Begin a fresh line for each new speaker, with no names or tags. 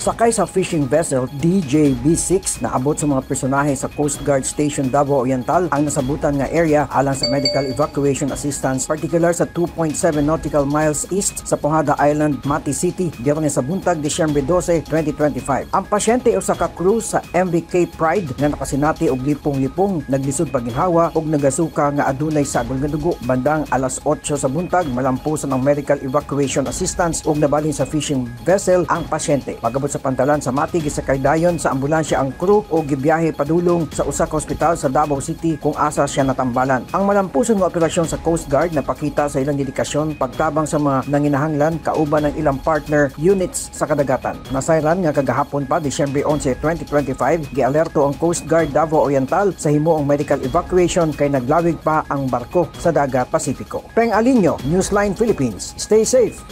Sakay sa fishing vessel DJB-6, naabot sa mga personahe sa Coast Guard Station Davao Oriental ang nasabutan nga area alang sa medical evacuation assistance, partikular sa 2.7 nautical miles east sa Pujada Island, Mati City, Biyernes sa buntag, Disyembre 12, 2025. Ang pasyente usa ka crew sa MVK Pride nga nakasinati og lipong-lipong, naglisod paginhawa ug nagasuka nga adunay sagol nga dugo. Bandang alas 8 sa buntag, malampusan ang medical evacuation assistance ug nabalhin sa fishing vessel ang pasyente. Pag-abot sa pantalan sa Mati, gisakay dayon sa ambulansya ang crew o gibiyahe padulong sa usa ka ospital sa Davao City kung asa siya natambalan. Ang malampuson nga operasyon sa Coast Guard napakita sa ilang dedikasyon pagtabang sa mga nanginahanglan kauban ng ilang partner units sa kadagatan. Nasayran nga kagahapon pa, Disyembre 11, 2025, gialerto ang Coast Guard Davao Oriental sa himuong medical evacuation kay naglawig pa ang barko sa dagat Pasipiko. Peng Alinio, Newsline Philippines. Stay safe.